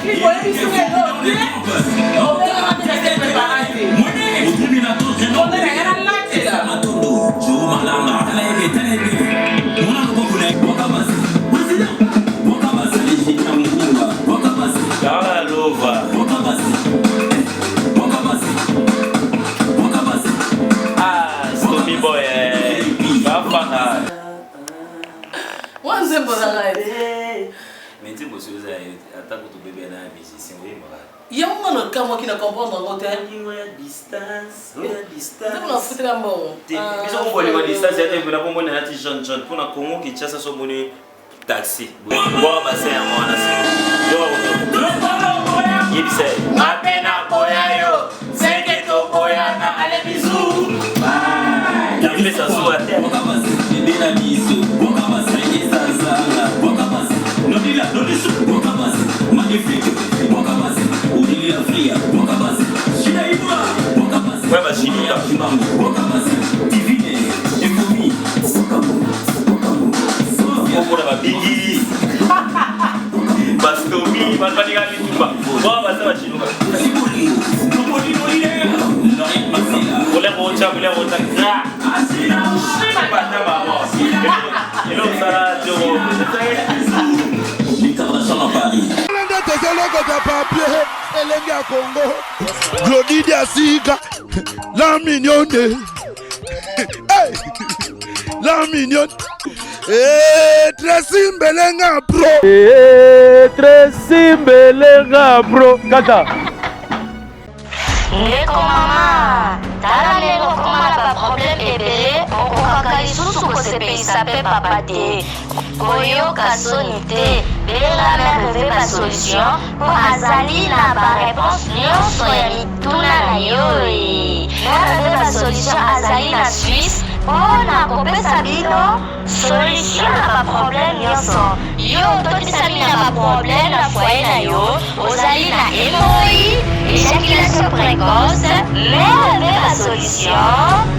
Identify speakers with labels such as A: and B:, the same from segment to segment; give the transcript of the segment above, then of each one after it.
A: clip oyebisi nga eloko te, obengaka te na se prepara te. Nde na nga nalatela.
B: Kala lova. Ah, Stomy Boy, eh. Bafana.
A: Mwa nzembo na ngai.
B: Mais nzembo soki oza ya yo te, ata kutu bebe na ya musicien oyembaka.
A: Yango nga nakamwaki na comprendre yango te.
B: Bolingo ya distance, oya distance.
A: Nzembo nafutela mbongo.
B: Te, biso ko bolingo ya distance ya te, mpona komona nati jeune jeune mpona Congo Kinshasa so omoni taxi. Bwaka bassin yango wana se. Yebisa ye.
A: Mabe na boya yo, seke toboyana, allez bisous.
B: Epesa zuwa te. Ouais, bashinika. Komona babigi bastomi bato balinga bitumba bwa baza bashinuka koleka otya koleka otya gra bata bango elosala jogo.
C: Nde tozolokota papier elenge ya Kongo Glodi Diasika la mignonne, hey! La mignonne. Hey, Tracy Mbelenga bro.
D: Hey, Tracy Mbelenga bro kaka.
E: Ndeko mama, tala ndenge okoma na baproblème ebele, okokaka lisusu kosepelisa mpe papa te. Koyoka soni te, benga Mère Veva Basolution mpo azali na baréponse nyonso ya mituna na yo e. Mère Veva Basolution azali na Suisse mpo na kopesa bino solution na baproblème nyonso. Yo otondisami na baproblème na foyer na yo, ozali na hémorroïde, éjaculation précoce, Mère Veva Solution,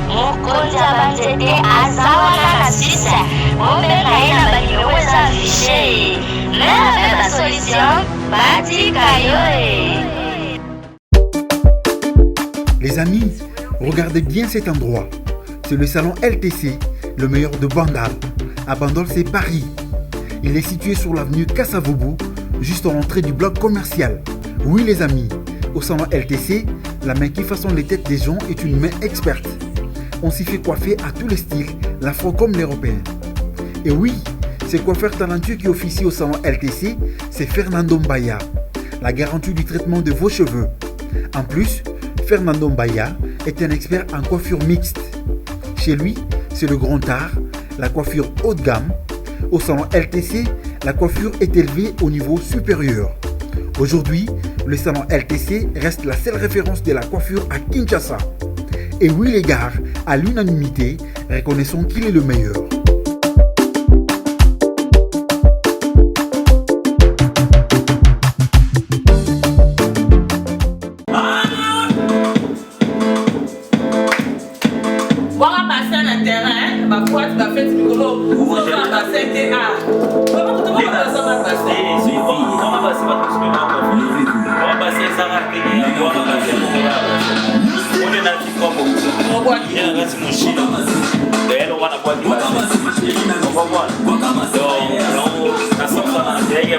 E: mokonzi ya banzete, aza wana na Suisse. Bobenga ye na banimero eza affiché. Mère Veva Solution, batika yo e.
F: Les amis, regardez bien cet endroit. C'est le salon LTC, le meilleur de Bandal. À Bandol, c'est Paris. Il est situé sur l'avenue Kasavubu, juste en entrée du bloc commercial. Oui les amis, au salon LTC, la main qui façonne les têtes des gens est une main experte. On s'y fait coiffer à tous les styles, l'afro comme l'européen. Et oui, ce coiffeur talentueux qui officie au salon LTC, c'est Fernando Mbaya, la garantie du traitement de vos cheveux. En plus, Fernando Mbaya est un expert en coiffure mixte. Chez lui, c'est le grand art, la coiffure haut de gamme. Au salon LTC, la coiffure est élevée au niveau supérieur. Aujourd'hui, le salon LTC reste la seule référence de la coiffure à Kinshasa. Et oui les gars, à l'unanimité, reconnaissons qu'il est le meilleur.
A: Bwaka bassin na terrain, baboite, bafete mikolo ozoa bassin te. A bassin.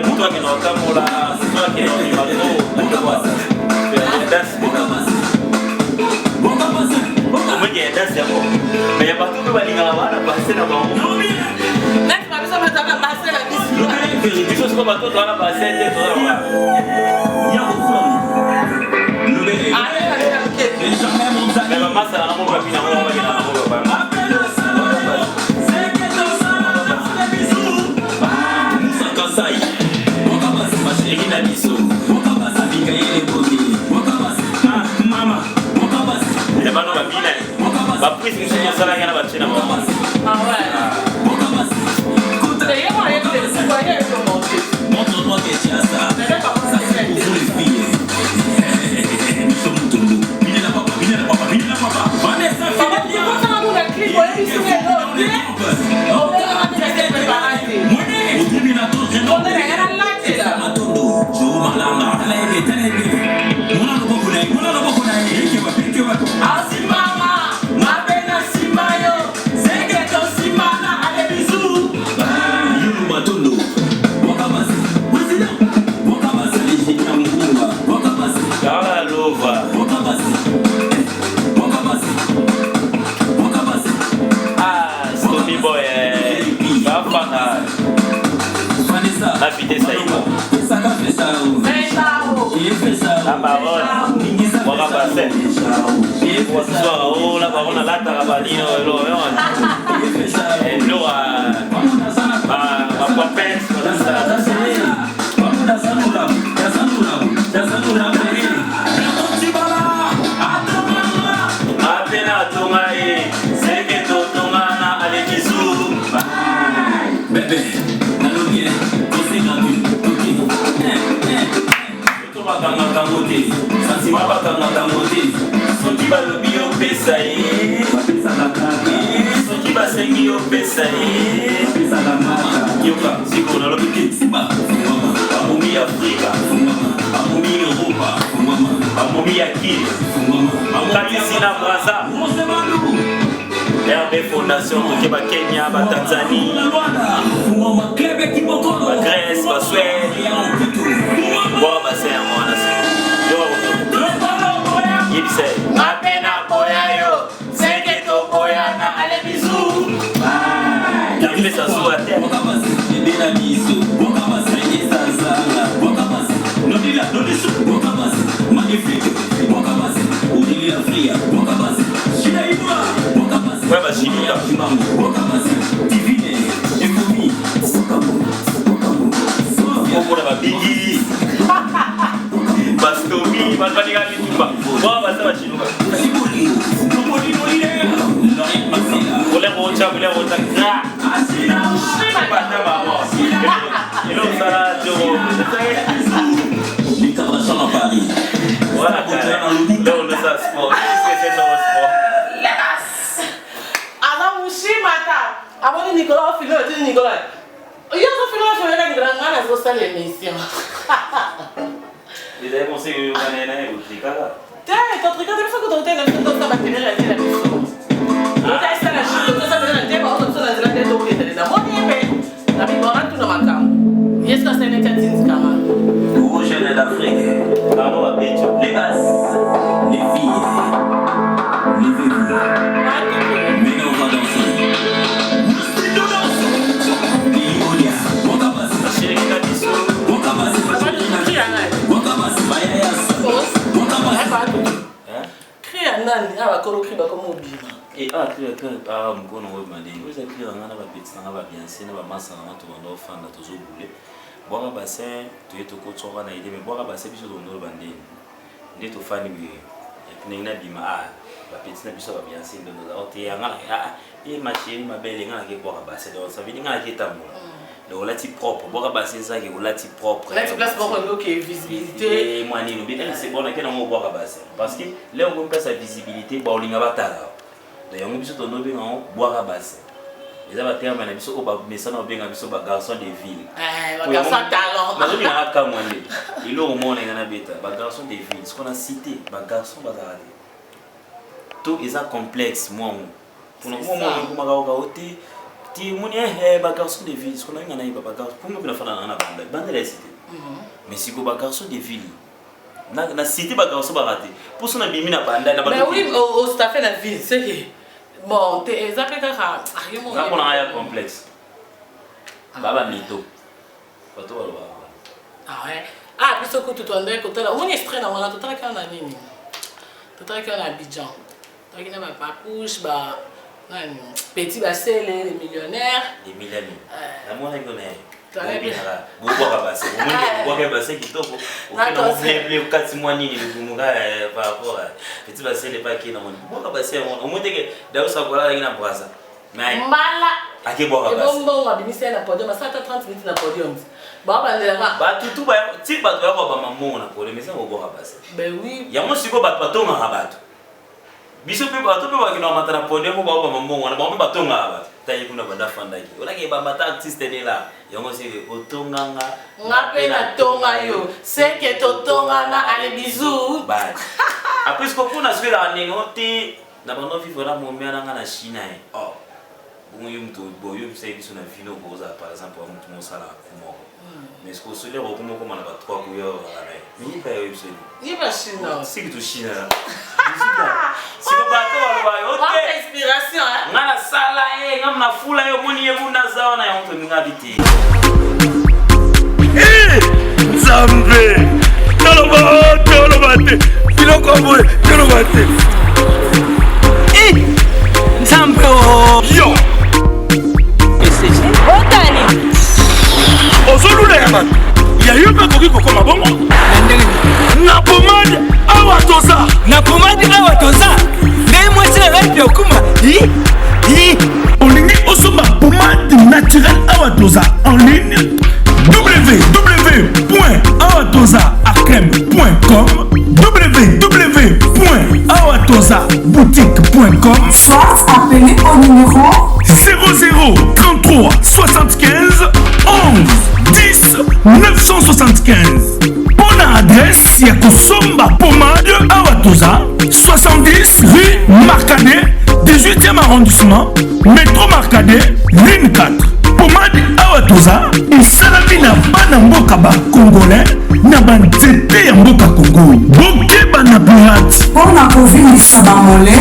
B: Mutu akende otambola, mutu akende omeki danse yango, mais ya bato mpe balingaka bana bassin na bango.
A: Neti babiso bazaka bassin na biso.
B: Biso siko bato toza na bassin te, toza mais bamasala nango babi nango bakenda nango babana. Ya bano babina baprise mosusu osalaki na batie na bango.
A: Ah ouais. C'est moi, il y a commenté.
G: Montre-moi que tu as ça. Ça, c'est pour vous les filles. Vanessa.
A: Papa, tokotaka kuna clip oyebisi nga eloko te, obengaka te na se prépara te. Nde na nga nalatela.
B: Na vitesse ya imo. La baronne. Mwaka bassin. Soir oh la baronne alataka banino elo elo ba ba popes. Apena atonga ye seke totongana alekizu.
A: Bébé, nalobi
B: to bakangaka yango te, sentiment bakangaka yango te. Soki balobi opesa ye, soki basengi opesa ye, yoka sikoyo nalobi te. Bamomi ya Afrika,
A: bamomi Europa,
B: bamomi ya Kine, katisi na Braza, RB Fondation, toke ba Kenya, ba Tanzanie, ba Grèce, ba Suède, bwaka bassin yango wana se yebisa ye mabe na boya yo seke toboyana ale bizu yapesa zuwa te. Ouais, bashinika komona babigi bastomi, bato balinga bitumba bwa baza bashinuka koleka otya, koleka otya gra bata bango elo osala jogo. Voilà, là on a sport. C'est ça sport.
G: Aza moshima ta amoni Nicolas ofilo otini Nicolas yo ozofilo ofilaka Nicolas, ngai nazosala émission.
B: Ezali conseil oyo kana na ekotrikaka.
G: Te, totrika te, biso kuta te na biso tosala batenere ya te na biso totaisala shiko tosala na te baoto biso na nzela te tokendele namoni ye mpe na bibona tuna makambo ye soki asali neti atindikanga.
A: Aux jeunes d'Afrique,
B: bango babeti.
A: Les basses, les filles, levez-vous. Maintenant on va danser.
B: Bashirikika biso.
G: Cri ya nani awa? Bakolo cri bakoma obima.
B: Ah, cri cri, ah, mkono oyo maleni oyo eza cri yanga na bapeti nanga, babianse na bamasa nanga, tobanda ofanda tozobule bwaka bassin, toye tokotiwaka na idée. Mais bwaka bassin, biso tondolo bandeni nde tofandi boye epuis ndenge nabima, ah, bapeti na biso babianse ndondo te yanga na ah e ma chérie, ma belle, nga nake bwaka bassin. Donc ça veut dire nga nake tambola, donc olati propre, bwaka bassin ezaki olati propre.
G: Neti place moko ndoke visibilité.
B: Mwa nini obi, c'est bon, nake nango obwaka bassin parce que leo okomi place ya visibilité, baolinga batala. Donc yango biso tonobenga yango bwaka bassin, eza baterme na biso oyo bamesana obenga biso bagarçon de ville.
G: Bagarçon talent.
B: Nazolingaka kamwa nde eloko moko na nga nabeta bagarçon de ville, siko na cité bagarçon bazalaka te, to eza complexe mwango mpona komona ekomaka oka o te ti moni bagarçon de ville. Siko nalinga nayeba bagarçon mpo mpe nafanda nanga na bandal, bandal ya cité, mais siko bagarçon de ville na cité, bagarçon baka te mposo nabimi na bandal na
G: Mais oui, ostafe na ville, c'est que bon te eza mpe kaka yo moko.
B: Nga mpona nga ya complexe ba bamito bato balobaka.
G: Ah ouais. Ah, biso kutu toandaki kotala, omoni extrait na wana, totalaki wana na nini, totalaki wana na Abidjan, totalaki na bapapouche ba nani, petit basele les millionnaires.
B: Emiliami namonaki yo na ye bobwaka base, bobwaka base kitoko, okende okati mwa nini libumu kaka par rapport à petit basele paki namoni bobwaka base yango, omoni teke Dausa kola azalaki na Braza.
G: Mbala
B: akebwaka base.
G: Ebombongo abimisi ye na podium, asala ata 30 minutes na podium, baobandelaka.
B: Bato tu ti bato bayaka bama mbongo na podium, eza kobwaka base.
G: Ben oui.
B: Yango sikoyo bato batongaka bato. Biso mpe bato mpe bakenda komata na podium mpo baobamba mbongo wana, bango mpe batongaka bato. Ta ye kuna banda afandaki. Olaki ebamba ta artiste ne la. Yango seke otonga nga.
G: Nga mpe natonga yo. Seke totongana allez bisous.
B: Bye. Après siko kuna siko elaka ndenge o te na bando vivre na momia na nga na Chine ye. Oh. Bongo yo moto bo yo bisaki biso na vino okozala par exemple wa moto mosala moko. Mais siko solaire okoma okoma na ba 3 couleurs wana ye. Mais ye mpe ayobi biso nini?
G: Ye ba Chine.
B: Siki to Chine na. Siko bato baloba yo te.
G: Inspiration hein.
B: Nga na sala ye, nga na fula ye omoni ye kuna za wana yango to ninga bi te.
C: Eh Nzambe. Toloba toloba te. Biloko boye toloba te.
H: Eh Nzambe oh.
C: Yo.
H: Otani.
C: Ozolula ya bato. Ya yo mpe akoki kokoma bongo.
H: Na ndenge nini?
C: Na pomade awa toza.
H: Na pomade awa toza. Ngai mwasi na ngai mpe okuma. Hi. Hi.
C: Olingi osomba pomade naturelle awa toza en ligne www.awatozaacreme.com www.awatozaboutique.com
I: Soit appelez au numéro
C: 00 33 75 11 10 975 mpo na adresse ya kosomba pomade awa toza 70 rue Marcadet 18e arrondissement metro Marcadet ligne 4 pomade awa toza esalami na bana mboka ba congolais na banzete ya mboka Congo bokeba na pirate
I: mpo na kovimbisa bamole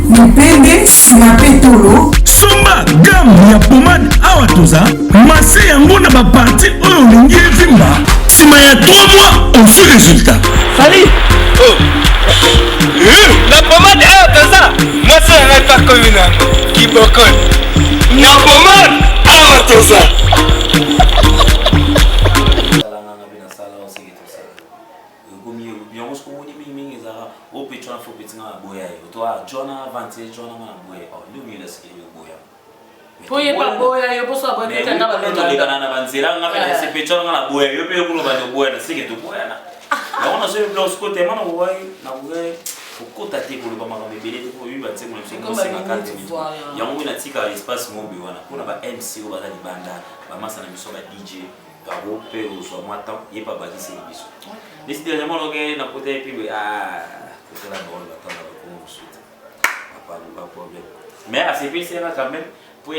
I: mipende nsima mpe tolo
C: somba gamme ya pomade awa toza mase yango na baparti oyo olingi evimba nsima ya 3 mois ozwi résultat
H: Fally oh. Eh, na pomade awa toza mwasi na ngai mpe akomi na yango kibokoni na pomade awa toza
B: ekomi yango soki omoni mingimingi ezalaka opeco na fo peti nga na boya ye oto a jona avantie jona nga na boya ye nde omiela sike yo boya
G: po ye baboya yo poso
B: aboyatolekana na banzela nga mpe na sepeco nga na boya yo mpe yo kuna obanda oboya na seke toboyana yango nazoyi biloko sikoyo tema nakokaki nakokaki kokota te koloba makambo ebele te po oyebi banzembo na biso ekosenga 4 minutes yango oyo natika espace mobe wana mpona ba mc oyo baza libanda bamasa na biso ba dj bango mpe ozwa mwa temps ye mpe abakiseli biso neti dernièrement noke nakota ye mpe ah kotala bango batanga bakongo mosusu te papa luka problème mais asepelisi yanga quand même po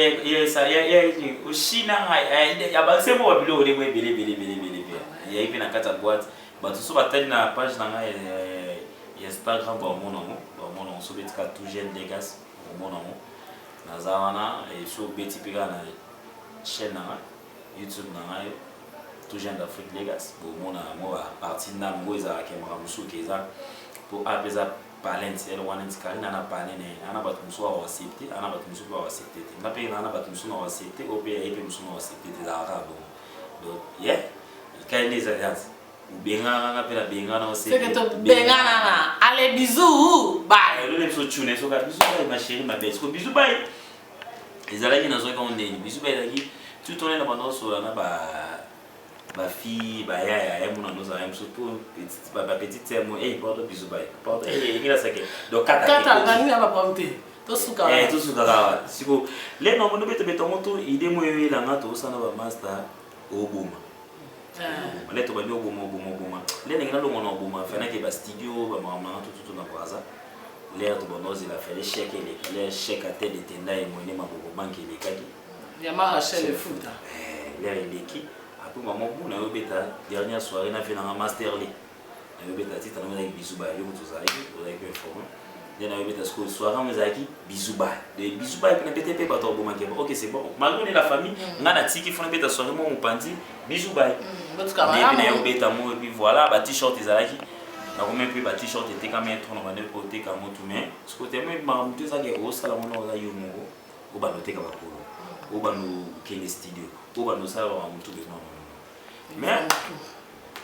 B: oshina ngai abakisi mo babiloko ndenge ebele ebele ebele ebele mpe yai mpe na kati ya boîte bato so batali na page na ngai ya instagram baomona yango baomona yango so obetika tout jeune legas omona yango naza wana so obeti mpe kaka na chaîne na ngai youtube na ngai tout jeune d'afrique legas bomona yango baparti ndambo oyo ezalaka makambo mosusu ke eza mpo a mpe eza palin ti eloko wana nti karine ana palin na ye ana bato mosusu ao accepte ana bato mosusu mpe ao accepte te nga mpe na bato mosusu na accepte oyo mpe yaye mpe mosusu na accepte te ezalaka kaka bongo donc ye kai nde ezali anti obengana nga mpe nabengana
G: oseke tobenganana ale bisous bye
B: elole biso tune soka bisous bye ma chérie ma belle siko bisous bye ezalaki nazwaki yango ndeni bisous bye ezalaki tout on na banda osola na ba ba fille ba yaya ya mona nozala ye mosusu po ba petite sœur mo eh pardon bisous bye pardon eh elingi nasake donc kata
G: kata nani na ba problème te tosuka
B: eh tosuka kaka siko le na mono beta beta ngo to idée mo yoyela nga tosana ba master oboma le tobandi oboma oboma oboma le ndenge nalongo na oboma fenake ba studio ba makambo nanga tututu na braza lere tobanda ozela fele chèque eleka lere chèque ate detenda ye mwene maboko banke elekaki
G: ya ma Rachel efuta
B: lere eleki apres mama obu nayo obeta dernière soirée na vie nanga master le nayo obeta titre nango ezalaki bizu baya yo moto ozalaki ozalaki mpe informe nde nayo obeta sikoyo soirée yango ezalaki bizu baya de bizu baya mpe nabeta mpe bato babomaki ba ok c'est bon malgré on est la famille nga natiki fo nabeta soirée moko mopanzi bizu baya nde mpe nayo obeta ngo et puis voilà ba t-shirt ezalaki nakomi mpe ba t-shirt etekami trop na bande mpe oteka yango tu mais sikoyo temo makambo to ezaki osala ngo na oza yo moko obanda oteka bakolo obanda okende studio obanda osala bamakambo motu be non mais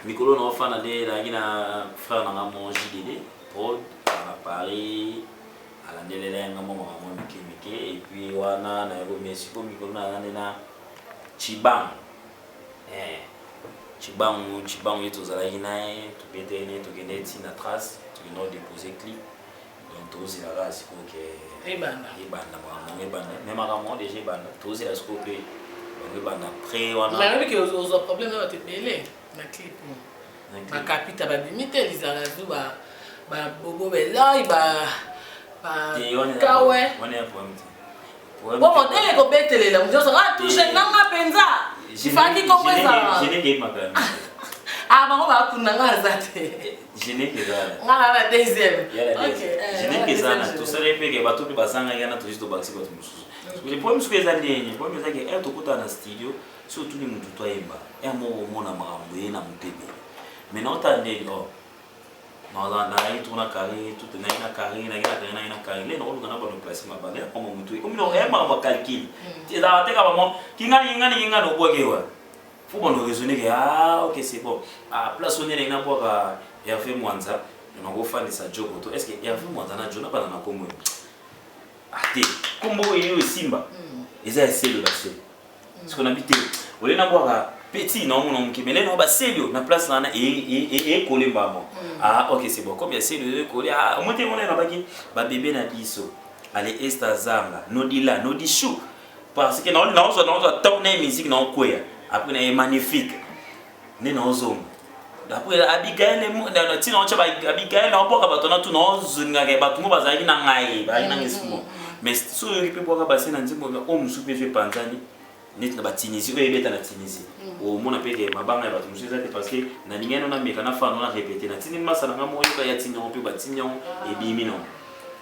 B: mikolo na ofanda nde nazalaki na frère na nga mo jdd prod na paris alandelela yanga mwa makambo mike mike et puis wana nayekomi sikoyo mikolo naza nde na chibango eh, chibango chibango ye tozalaki na ye tobetaki na ye tokende ti na trace tokende odepose clip. Donc tozela kaka sikoyo ke
G: ebanda
B: ebanda makambo yango ebanda mais makambo yango deja ebanda tozela sikoyo mpe bango ebanda près wana.
G: Mais oyebi ke ozwa problème na bato ebele na clip oyo. Bakapita babimi te lizarazu ba ba bobo belai ba ba kawe.
B: Wana ya problème te.
G: Po modèle ekobetelela moto nyonso ah touche nanga mpenza ifaki kombo ezala. Ah bango bakunda nga aza te.
B: Générique eza wana.
G: Nga na na deuxième.
B: Ok. Générique eza wana. Tosala mpe ke bato mpe bazangaki wana tozi tobakisi bato mosusu. Le problème soki eza ndenge problème eza ke heure tokutana na studio soki otuni motu to ayemba heure moko omona makambo ye na moto ebele. Mais na otala ndenge oh nazalaki tour na carré tout nayaki na carré nayaki na carré nayaki na carré nde nakoluka na bano place mabanga ya koma motu ekomi ya makambo ya calcul ezalaka te kaka mo kingani kingani kingani obwaki wana. Faut bando raisonner que ah ok c'est bon. Ah place oyo ndenge nabwaka Hervé Mwanza nakofandisa Djoko to est-ce que Hervé Mwanza na Djo nabanda na kombo oyo? Ah te, kombo oyo eyo esimba. Eza ya Celio ba Celio. Siko nabi te. Ole nabwaka petit na omona moke mais lelo ba Celio na place na wana e e e kolemba mo. Ah ok c'est bon. Comme ya Celio e kole ah omote mona na baki ba bébé na biso. Allez Esther Zanga, Nodila, Nodishu. Parce que naozwa naozwa naozwa temps na musique na okweya après na ye magnifique nde naozonga après Abigail na ntina otya Abigail naobwaka bato na tu naozongaka bato ngo bazalaki na ngai bazalaki na ngai esimo mais soki oyoki mpe bwaka base na nzembo oyo mosusu mpe ezwi epanzani neti na batunisie oyo ebeta na tunisie omona mpe ke mabanga ya bato mosusu eza te parce que nalingai no nameka na fano na répéte natindi masa na ngai moko yoka ya tindi yango mpe batindi yango ebimi nango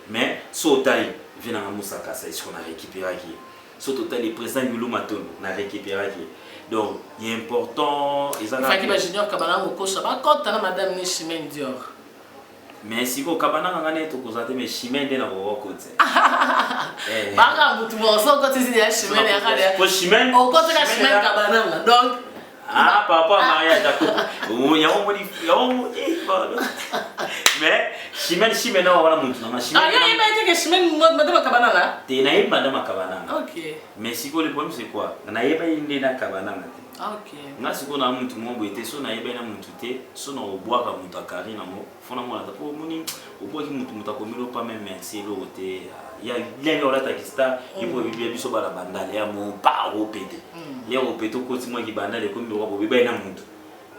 B: Mais so otali vie na nga musakasa esiko na recuperaki ye so totali president Yulu Matondo na recuperaki ye donc ya important eza
G: kaka Faki ba junior kabana mokosha bakota na madame ni Chimène Dior.
B: Mais sikoyo kabananga nga naye tokozala te mais Chimène nde nakoka kokota.
G: Eh. Baka mutu moko so okotisi ya Chimène ya kala.
B: Po Chimène
G: okotaka Chimène kabananga donc
B: Ah, par rapport à mariage, d'accord. Oh, yango moni, yango, eh, pardon. Mais, Chimène, Chimène, non, voilà, mutu nanga, Chimène.
G: Ah, yo, yeba ete que Chimène, madame Kabananga?
B: Te, na yeba madame Kabananga.
G: Ok.
B: Mais sikoyo, le problème, c'est quoi? Na yeba ye nde na Kabananga te.
G: Ah, ok.
B: Nga sikoyo na mutu moko boye te, so na yeba ye na mutu te, so na obwaka mutu akari nango, fo na mona ta, po omoni, obwaki mutu, mutu akomeli yo pas même merci eloko te. Ya, ndenge olataki star, ye po oyebi biso bana bandal, ya mo pa opete. Lero opete okoti mwa kibandal ekomi lokola bobebani na mutu.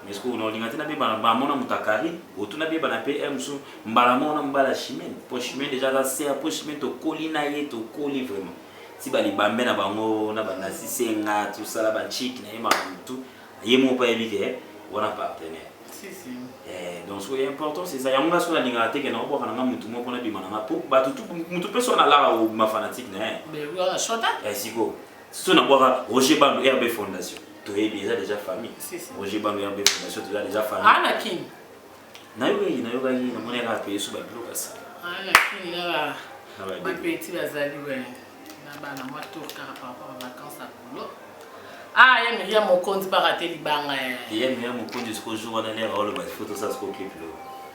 B: Mais sikoyo na olinga te nabebana mbala moko na mutu ya Carine, otu nabebana pe heure mosusu mbala moko na mobali ya Chimène. Po Chimène dejà aza sœur, po Chimène tokoli na ye, tokoli vraiment. Ti ba libambe na bango na ba Nancy Senga, tout ça là ba Nchik na ye makambo tout. Ye moko pe ayebi ke wana partenaire.
G: Si si.
B: Eh, donc soki importance eza yango nga soki nalingaka te ke naobwaka na nga mutu moko nabima na nga po bato tu mutu mpe soki nalaka obima fanatique na ye.
G: Mais wana shota.
B: Eh sikoyo soki nabwaka Roger Bandu RB Fondation toyebi eza déjà famille.
G: Si, si.
B: Roger Bandu RB Fondation toza déjà famille.
G: Ah na kin.
B: Nayokaki nayokaki namonaki kaka pe yesu ba biloko ya sika.
G: Ah na kin na ba
B: Na ba
G: ba petit bazali we. Na bana mwa tour kaka par rapport à vacances à boulot. Ah ya Miriam Mokonzi ba rater libanga eh.
B: Ya Miriam Mokonzi siko jour wana lera oloba faut tosala siko clip lo.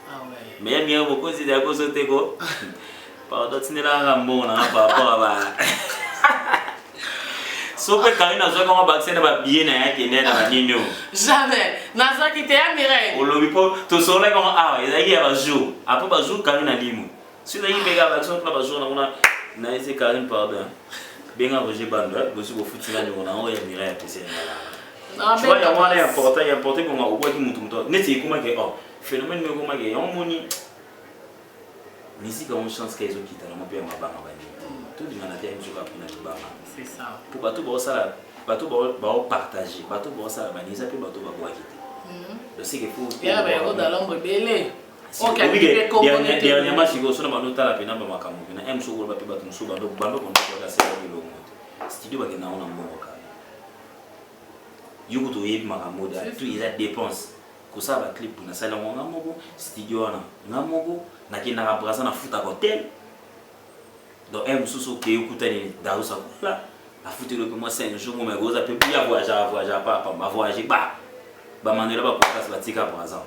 G: Ah ouais.
B: Mais ya Miriam Mokonzi ya koso te ko. Pardon tindela nga mbongo na nga par rapport à ba so mpe Karine azwaki yango bakisi na babillet na ye akende na banini oyo
G: jamais nazwaki te ya Mireille
B: olobi mpo tosololaki yango awa ezalaki ya bajour après bajour Karine alimwe soki ezalaki mpe kaka bakisi mpona bajour nango na ese Karine pardon benga Roger Bando bosi bofuti nga niongo na yango ya Mireille apesi ya ngala tu vois yango wana ya important ya important konga obwaki mutu mutu neti ekomaki oh phénomène moko ekomaki yango moni Musique yango chance ka ezo kita nango pe ya mabanga ba nini te. To lingana te ya biso kaka pona libanga.
G: C'est ça.
B: Po bato bao sala bato bao bao partager bato bao sala ba nini eza pe bato ba bwaki te. Donc c'est que faut
G: Ya ba yako dans l'ombre ebele.
B: Ok, dernièrement sikoyo so na bando tala pena ba makambo pena m soko ba pe bato mosusu bando bando kondo kaka sela bilongo te. Studio bakenda yango na mbongo kaka. Yo kutu oyebi makambo da tout eza dépense. Kosala ba clip nasali yango nga moko, studio wana nga moko, nakendaka Brazza nafutaka hotel. Donc heure mosusu okei okutani Darus akola afuteli yo mpe mwa 5 jours moma ekoza mpe buya voyagaka voyagaka pa pamba avoyage ba ba Manuela ba Kokas batika Brazza.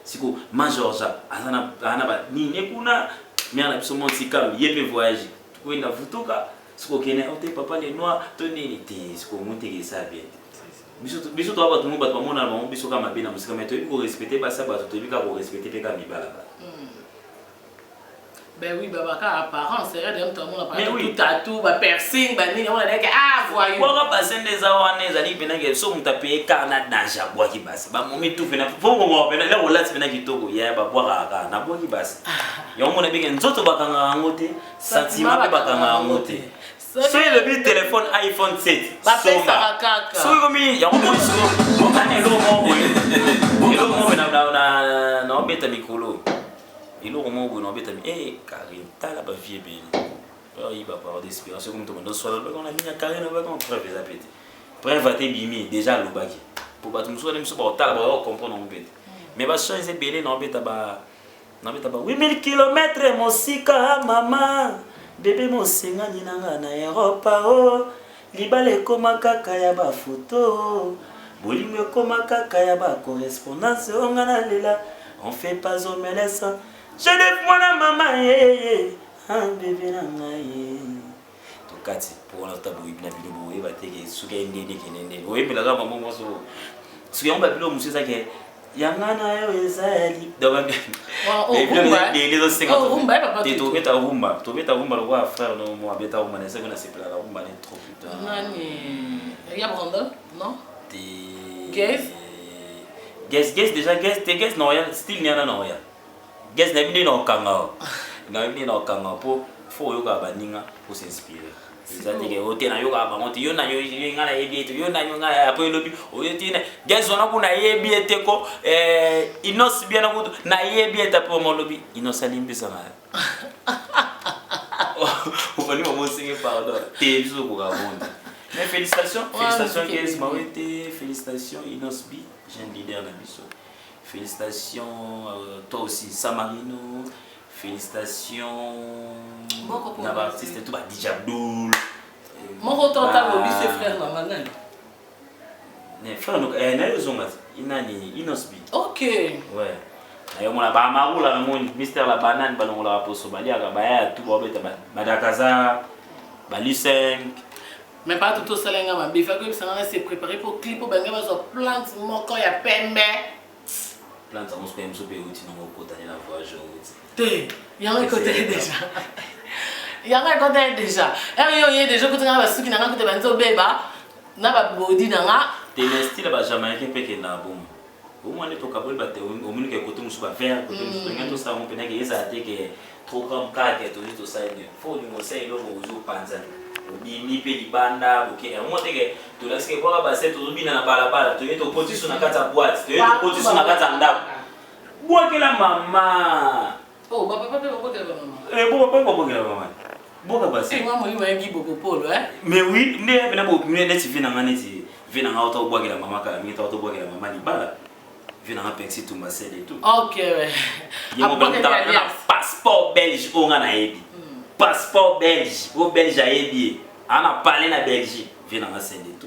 B: Siko ma Georgia aza na aza na ba nini kuna mère na biso Monti Kalu ye mpe voyage tokoyenda vutuka siko okende ote papa le noir to nini te siko omoni te ke esala bien te. Biso biso toza bato moko bato bamonana bango biso kaka mabe na mosika mais toyebi ko respecter basi ya bato toyebi kaka ko respecter pe kaka mibala bato.
G: Ben oui, bah, bah, apparence, c'est vrai, tout le monde
B: Mais oui.
G: tout tatou, bah, piercing, bah, nini, on a dit que, ah, voyou.
B: Bwaka bassin nde eza wana ezali mpena ke so moto apeye kar na danger abwaki basi bamomi tu mpena fokoma mpena eloko olati mpena kitoko ya babwakaka kaka nabwaki basi yango mona bike nzoto bakangaka yango te sentiment mpe bakangaka yango te soki elobi telefone iphone 7
G: Bapesaka kaka.
B: soki komi yango moni siko ana eloko moko boye eloko moko boye naobeta mikolo eloko moko boye naobeta e karine tala bavie ebele oyiba parole d'espérance soki moto bando oswala alobaki wana nini ya karine alobaki wana preuve eza pe te preuve ata ebimi déjà alobaki po bato mosusu wana misu bakotala bakoka comprendre yango mpe te mais bachan eza ebele naobeta ba nabeta ba 8000 km mosika mama bebe mosengani na nga na Europa o oh. Libala ekoma kaka ya ba photo bolingo ekoma kaka ya ba correspondance o nga nalela on fait pas omelesse Genève mwana mama ye ah bebe na ngai tokati mpo wana tota boyebi na bino boyeba te ke soki aye ndeni ekende ndeni oyembelaka mama mwasi soki yango babilo mosusu eza ke yanga na yo ezali ezosenga tobeta rumba tobeta rumba lokola frère no mo abeta rumba na esaki nasepelaka rumba ne trop putain
G: nani ya brandon non
B: te Guess Guess déjà Guess te Guess na oya style ni ana na oya Guess na bino na okanga na bino na okanga po faut oyoka baninga pour s'inspirer eza te ke ote nayokaka bango te yo na yo nga nayebi ye te yo na yo nga apres elobi oyo te gaz wana kuna nayebi ye te ko eh, inos bien kutu nayebi ye te apres oma olobi inos alimbisa na obandi bango osenge pardon te biso okoka bonde mais félicitations félicitations Gaz Mawete félicitations Inos B jeune leader na biso félicitations euh, toi aussi Samarino Félicitations na ba artistes tout ba DJ Abdul.
G: Moko to ta lobi se frère na nga nani?
B: Ne frère no eh na yo zonga nani Inosbi.
G: OK.
B: Ouais. Na yo mona ba marula na moni Mister la banane balongola poso baliaka ba ya tout ba beta ba dakaza ba Luceng.
G: Mais pas tout osala nga mabe faki oyebisa nga na se préparer po clip oyo bange bazwa plante moko ya pembe
B: Plante yango soki mosusu mpe euti nango okotani na voyage outi.
G: Te, yango ekotaki deja. Yango ekotaki deja. Ere yo oye deja okuti nga basuki na nga kuta banzi obeba na babodi na nga.
B: Te mais style ba Jamaïcain mpe ekenda na bongo. Omwa nde tokaboli ba te omoni ke kote mosusu ba vert kote mosusu tolingi tosala yango mpena ke ezala te ke Trop grand kake tozi tosali nini fo olinga osala eloko ozo panzana obimi mpe libanda boke yango teke tolakisi ke bwaka base tozobina na balabala toye tokotiso na kati ya boite toye tokotiso na kati ya ndako bwakela mama
G: oh, bapapa mpe babwakela bamama
B: eh, bo papa babwakela bamama bwaka base
G: eh, mwa molimo ya gibokopolo eh?
B: mais oui nde pena neti vie na nga neti vie na nga ota obwakela mama kala mingi ta otobwakela mama libala Vie nanga Pexi Tumba c'est de tout.
G: OK ouais.
B: Ye mo na passeport belge oyo nga nayebi. Hmm. Passeport belge, oyo belge ayebi ye. Ana parler na Belgique, vie nanga c'est de tout.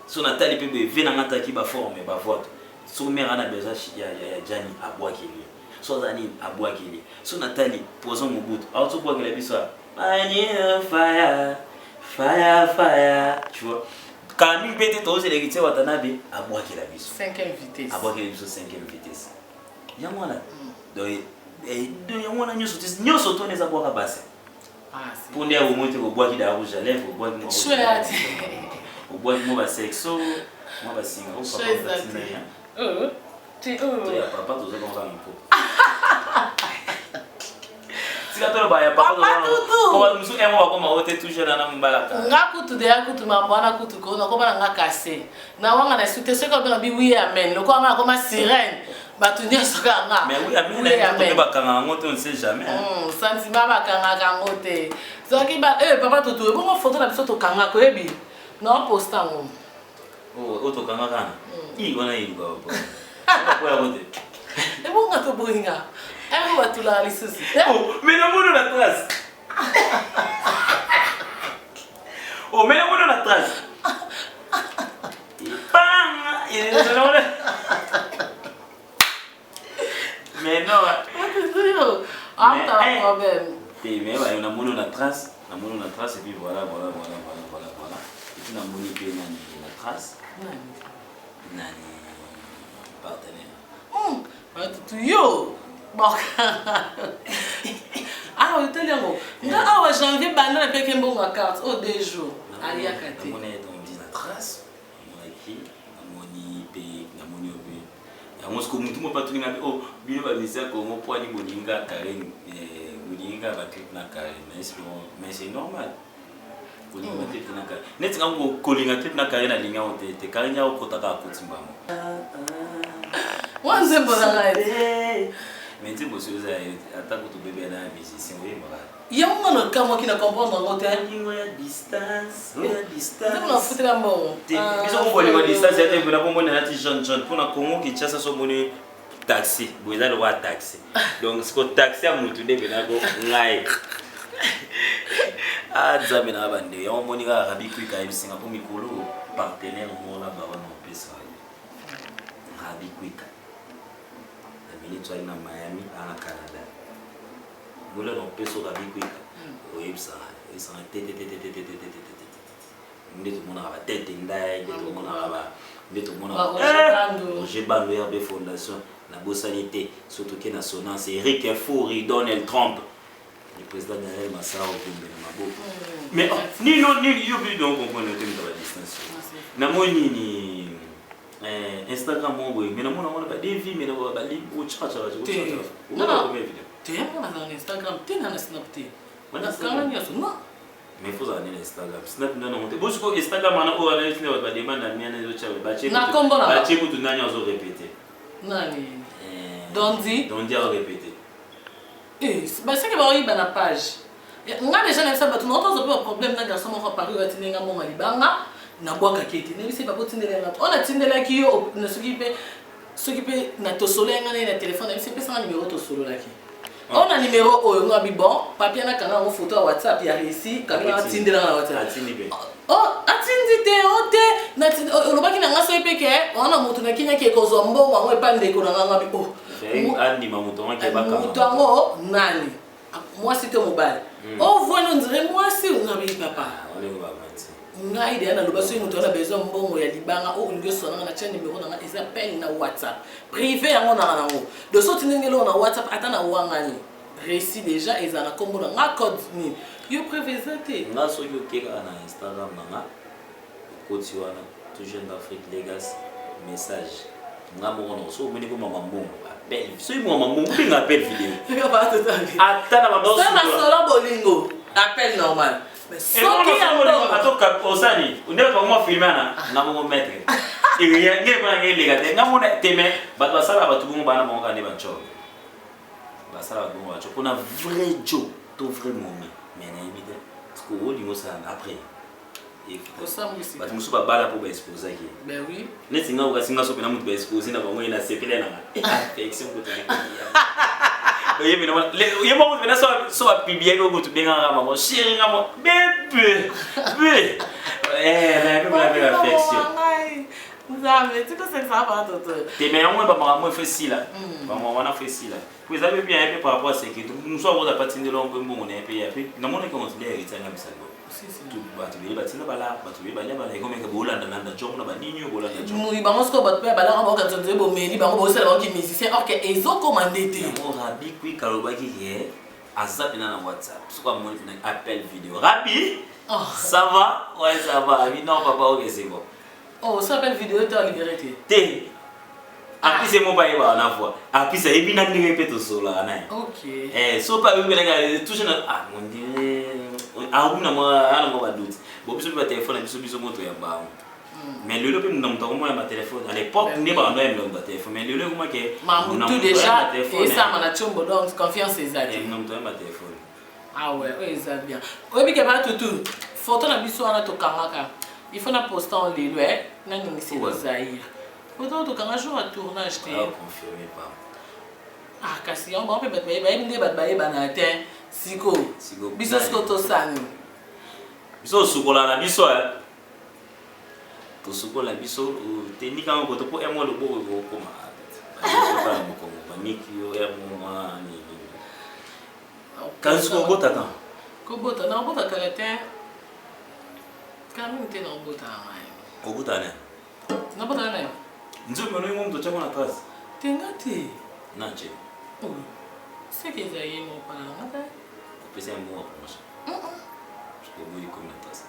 B: So natali pe boye vie nanga taki ba forme ba voix. So mère ana besoin ya ya ya Gianni abwakeli. So aza nini abwakeli. So natali Poison Mobutu, auto bwakela biso. I need a fire. Fire fire, tu vois. Kala mingi mpe te tozela Héritier Watanabe abwakela biso.
G: Cinquième vitesse.
B: Abwakela biso cinquième vitesse. Yango wana. Donc eh, donc yango wana nyonso te nyonso to eza bwaka base.
G: Ah,
B: mpo nde omoni te kobwaki da rouge à lèvre obwaki mwa obwaki mwa basexo mwa basinga
G: oh,
B: to ya papa toza kaka na mpo tika toloba ya papa mosusu yango bakoma ote toujours na mbalaka
G: nga kutu deya kutu mambo wana kutu ko nakoma na nga kase na wanga na sute soki obenga bi oui amen lokola nga nakoma sirène bato nyonso kaka nga
B: mais oui amen bakanga yango te on ne sait jamais
G: hmm, sentiment bakangaka yango te soki ba eh papa tutu ebongo photo na biso tokangaka oyebi na posta yango
B: Oh, oyo tokangaka na hmm. i wana eluka bapo te
G: ebonga toboyinga yango batulaka lisusu
B: oh, mais namoni na trace oh, mais namoni na trace panga mais non
G: ah, problème
B: te mais bayo namoni na trace namoni na trace et puis voilà voilà voilà voilà voilà voilà et puis namoni mpe nani na trace nani partenaire
G: hmm, batutu yo Awa otali yango nga awa janvier banda napeki mbongo ya carte oyo 2 jours aliaka te.
B: Namoni ye donc na trace, namonaki, namoni mpe, namoni yo mpe yango siko motu moko atuni nga mpe, oh, bino bamisia Congo mpo ani bolingi nga Karine, bolingi nga baclip na Karine. Nayesi bango, mais c'est normal kolinga baclip na Karine. Neti nga kolinga clip na Karine, alingi yango te te. Karine ya okotaka, akoti mbango.
G: Mwa nzembo na ngai.
B: Mais nzembo soki oza ya yo te, ata kutu bebe na ya musicien oyembaka.
G: Yango nga nakamwaki na comprendre yango te.
B: Bolingo ya distance, oyo ya distance.
G: Nzembo nafutela mbongo.
B: Te, biso ko bolingo ya distance ya te mpona komona nati jeune jeune mpona Congo Kinshasa, so omoni taxi boye eza lokola taxi. Donc siko taxi ya mutu nde mpenako ngai. Ah, Nzambe na bande yango omoni kaka Rabi Kwika ayebisinga mpo mikolo partenaire moko na bawana opesa yo Rabi Kwika na minute ali na Miami, na Canada. Mola na opesa Rabi Kwika, oyebisaka, oyebisaka te te te te te te te te te te te te. Nde tomonaka batete ndai, nde tomonaka ba, nde tomonaka Roger Bando, RB Fondation, nabosani te. So toke na sonance, Eric Furi, Donald Trump, le président Daniel Massaro, Gombe na maboko. Mais nino nini yo bi donc comprendre te moto ba distance namoni nini, Instagram moko boye, mais namona wana ba devi, mais na ba otyaka.
G: Te, nga nazala na Instagram te, na Snap te, nakanga nyonso non.
B: Mais faut ozala nde na Instagram, Snap nde nango te. Bo sikoyo Instagram wana oyo wana etina bato bademande na miana ezotya.
G: Na kombo na
B: batie kutu nani azo répéter?
G: Nani? Dondi.
B: Dondi azo répéter.
G: Baseke baoyiba na page nga déjà. Nayebisa bato naotozwa mpe baproblème na garçon moko Paris oyo atindi nga mbongo ya libanga. Nabwakaki ete nayebisi papa otindelanga oyo natindelaki yo na soki mpe, soki mpe na tosolo ya nga na ye na telefone. Nayebisi epesanga numero, tosololaki oyo na numero oyo. Nga bi bon papier, nakanga yango photo ya WhatsApp ya réussi kabila, atindelanga na WhatsApp.
B: Atindi mpe?
G: Oh, atindi te o te. Olobaki na nga soki mpe ke wana motu nakiniaki ekozwa mbongo yango epa ndeko na nga. Nga bi oh.
B: Andima moto yango akebaka.
G: Moto yango nani? Mwasi to mobali? O voini ondire mwasi. Nga bi papa, ngai deya naloba soki moto wana besoin mbongo ya libanga oyo olingi osonanga na tia numero na nga, eza pene na WhatsApp privé yango nanga nango. Donc so otindi eloko na WhatsApp, ata na wangani réussi déjà, eza na nkombo na nga, code nini yo preuve eza te.
B: Nga soki oke kaka na Instagram na nga, okoti wana tout jeune d'Afrique Legas, message nga moko na soki omoni komama mbongo, appel. Soki mama mbongo, obenga appel vidéo ata na bando.
G: Masolo bolingo, appel normal. Soki ya mbongo
B: Atoka osani nde bato bakoma filme wana nga bongo maître nge mpona nge eleka te. Nga mona te, mais bato basala bato bongo bana bango kaka nde bancor basala bato bongo bancor mpona vrai jo to vrai momi. Mais nayebi te parce que olingi osala après.
G: Osambwisi.
B: Bato mosusu babala mpo baexposaki.
G: Ben oui.
B: Neti nga, okasi nga so mpena moto baexpose na bango, ye nasepele nanga affection kutu. Ye moko mpena so bapubliaki oyo kutu bengaka mamo chéri, nga mo bebe be nayebi affection.
G: Nzambe tikosekisa bato to.
B: Te, mais yango bamakambo efo esila, bamakambo wana fo esila po eza mpe bien ye mpe par rapport à sécurité. Mosu akoza pa tindela mpe mbongo na ye mpe ya mpe namonaki on dirait etianga bisango. Bato ebele batinda bala, bato ebele balia bala, ekomeka bolandalanda jongo na banini oyo bolanda jongo.
G: Moi bango sikoyo bato mpe balaka baoka nzonzo bomeli bango, bosala bango ki musicien or ke ezokoma nde te.
B: Yango Rabi Kwik alobaki ke aza mpena na WhatsApp, soki amoni mpena appel vidéo. Rabi,
G: Oh.
B: ça va? Ouais, ça va. Abi non papa, ok, c'est bon.
G: Oh, so appel vidéo te alibéré te.
B: Te, apise mo bayebaka na voix, apise ayebi na ndenge mpe tosolaka na ye.
G: Ok.
B: Eh, so mpe ayebi mpenaka toujours na ah mon dieu, akomi na mwa ana mwa badoute. Bo biso mpe batelefone na biso, biso moto ya bango. Mais lelo mpe na moto akomona batelefone. À l'époque nde bakando yambela moto batelefone, mais lelo ekomake.
G: Mamutu déjà esama na tiombo, donc confiance eza te.
B: Na moto ayamba telefone.
G: Ah ouais, oyo eza bien. Oyebi ke batutu photo na biso wana tokangaka, il faut na posta en lelo e naningisi
B: Ouais.
G: Zaire photo oyo tokanga jour ya tournage te.
B: Confirmé pas.
G: Ah, kasi yango bango mpe bato bayebi nde bato bayebana te sikoyo.
B: Sikoyo,
G: biso sikoyo tosani.
B: Biso osukola na biso, eh. Tosukola biso tenikanga koto mpo emo loboko ekokoma bana mokongo baniki yo emo mwa nini kasi kobotaka.
G: Kobota, nakobota kala te, kala mingi te nakobota na ngai.
B: Kobota ne?
G: Nabota na yo.
B: Nzombe onoyi moto otyako na trace.
G: Te, nga te.
B: Nance.
G: Oh, seke eza ye moko na nga te.
B: Opesa ye mbongo ya promotion? Oboyi komi na trace.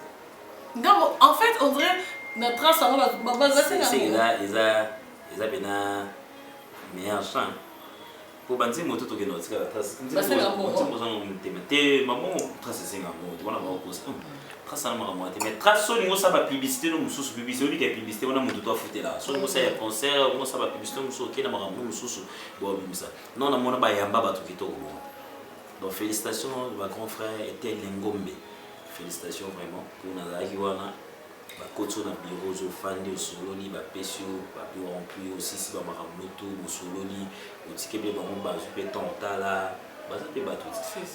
G: Ngambo en fait on dirait na trace yango basenga
B: eza eza eza pena meilleur chant po banzembo to tokende kotikala trace nzembo oza na motema te mabongo trace esenga yango te wana bakokosa trace ana makambo wana te mais trace so olingi osala bapublicité no mosusu publicité obika ya publicité wana moto to afutela so olingi osala ya concert olingi osala bapublicité mosusu okei na makambo mosusu boabimisa non namona bayamba bato kitoko bongo. Donc felicitations ba grand frère Etienne Lengombe. Felicitations vraiment pour nazalaki wana bakoti yo na bureau ozofandi osololi bapesi yo papier rempli osisi bamakambo no tu bosololi otike mpe bango bazwi mpe temps otala baza mpe bato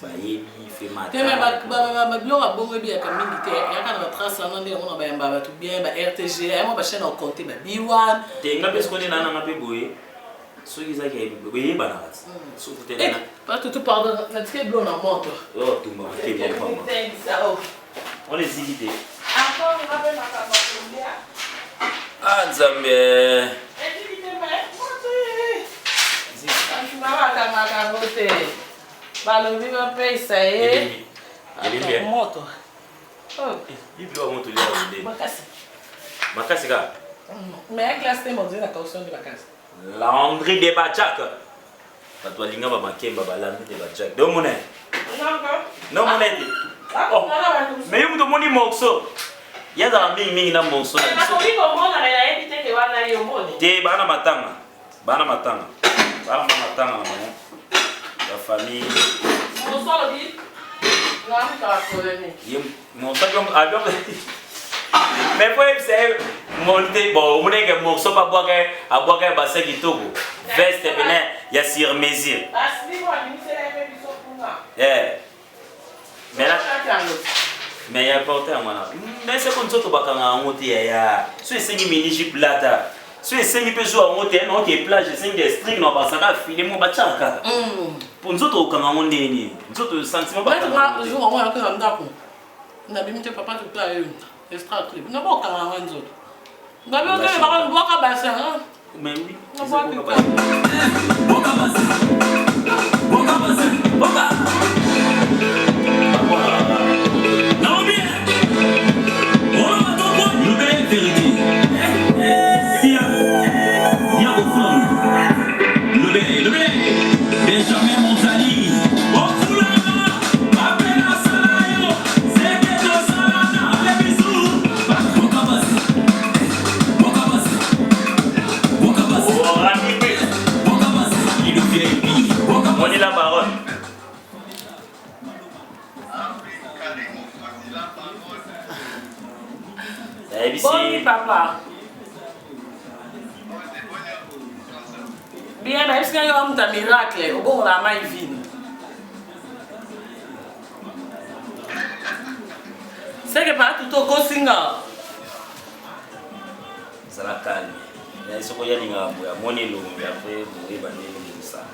B: bayebi
G: fematabiloko ya bongo ebiyaka mingi te yaka na batrace wana nde yango na bayamba bato bien ba rtg yango bachaine ya compte ba b1
B: te nga mpe sikoyo nde nananga mpe boye soki ezaki eyebanaka ti soki
G: eh, patutu pardon natiki bilo na moto
B: oh, tumba wana eziki te ah nzambe
G: bakangaka yango te balobi bapesa ye moto
B: makasi makasi kaka
G: mais glace te monzela na caution nde makasi
B: Landry de Bajak. Bato balinga ba makemba ba Landry de Bajak. Do mona. No mona te. Oh. Mais yo moto omoni morceau. Ye azala mingi mingi na morceau na biso.
G: Nakoki komona mais nayebi te ke wana yo omoni.
B: Te bana matanga. Bana matanga. Bana matanga na bango. La famille.
G: Morceau alobi. Naamukaka polemique.
B: Ye morceau abion mais po yebisa ye monte bon omonaki ke morceau mpe abwaka abwaka ye basa kitoko veste pene ya sur mesure eh. mais ya porte yango wana mais seko nzoto bakanga yango te yaya so esengi mini jupe lata so esengi mpe zwa yango te na oke plage esengi ya string na basaka file mo batyaka kaka mpo nzoto okanga yango ndenge nini nzoto sentiment
G: bakanga yango Nabimi te papa tuta yo extra clip. Na bokanga nga nzoto. Ngabi okele baka bwaka bassin.
B: Mais oui.
G: Na bwaka
A: Bwaka bassin. Bwaka bassin. Bwaka. Naomi. Oh, lobe vérité. Sia. Ya kofula. Lobe, lobe. Benjamin Monzali.
B: Moni la baronne.
G: Boni papa. Bien, bayebisi ngai yo moto ya miracle, obongola mai vino. Seke paa tutu okosi nga.
B: Zala calme. Naye soko ya lingaka boye amoni elongi apres boyeba ndenge nini kosala.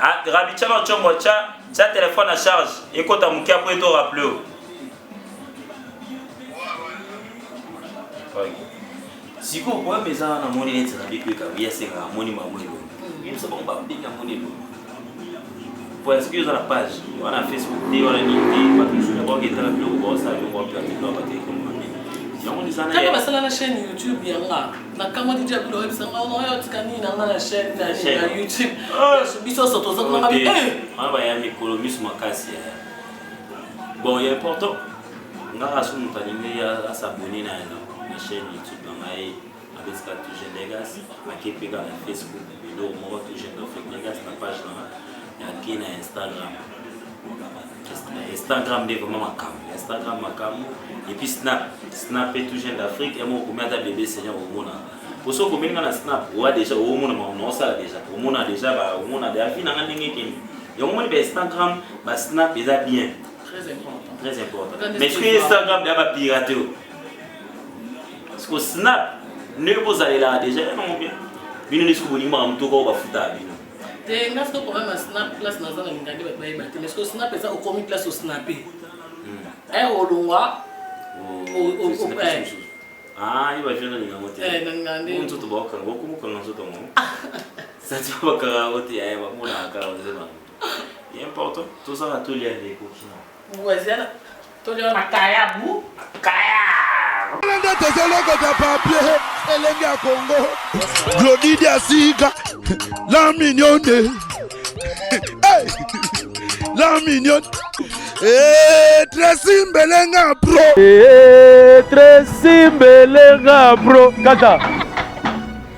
B: Ah, Rabi tya na chombo tya tya téléphone à charge ekota moke apres to rappeler yo. Sikoyo problème eza wana amoni neti Rabi Kweka ye asengaka amoni mama elongi yebisa bango babengi amoni elongi po soki oza na page wana facebook te wana nini te bato mosusu na bango etala biloko baosala biloko bapirate biloko bato ekoma mabe yango eza na
G: kaka basala na chaîne youtube yanga nakamwa didi ya bilo oyebisa nga oyo otika nini na nga na chaîne na youtube biso nyonso toza kuna
B: ngabi wana baya mikolo miso makasi bon ya important nga kaka soki moto alingi asabone na na chaîne youtube na ngai abetika tout jeune legas ake mpe kaka na facebook eloko moko tout jeune d'afrique legas na page na nga ake na instagram instagram nde vraiment makambo instagram makambo et puis snap snap mpe tout jeune d'afrique yango okomi ata bebe seigneur omona po soki okomeli nga na snap oa déjà omona makambo naosala déjà omona déjà omona déjà vi na nga ndenge ekende yango omoni ba instagram ba snap eza bien
G: Très important.
B: Très important. Mais soki Instagram deya ba pirate yo. Siko snap ndenge bozalelaka déjà ya nango bien. Bino nde soki bolingi makambo toko bafutaka bino.
G: Te nga siko problème ya snap place naza na linga nde bato bayeba te mais siko snap eza okomi place osnape. Eh olongwa.
B: Ah, ye ba jeune olinga yango te.
G: Eh, nalinga nde.
B: Nzoto bakokanga, bokomokanga nzoto yango. Sentiment bakaka yango te yaya, bamonaka kaka oza na moto. Ye important tozala tolia nde ekoki na.
G: Wazela tolia makayabu.
J: Nde tozolokota papier elenge ya Congo. Glodi Diasika, la mignonne. Hey! La mignonne. Eh, Tracy Mbelenga pro.
D: Eh, Tracy Mbelenga pro. Kata.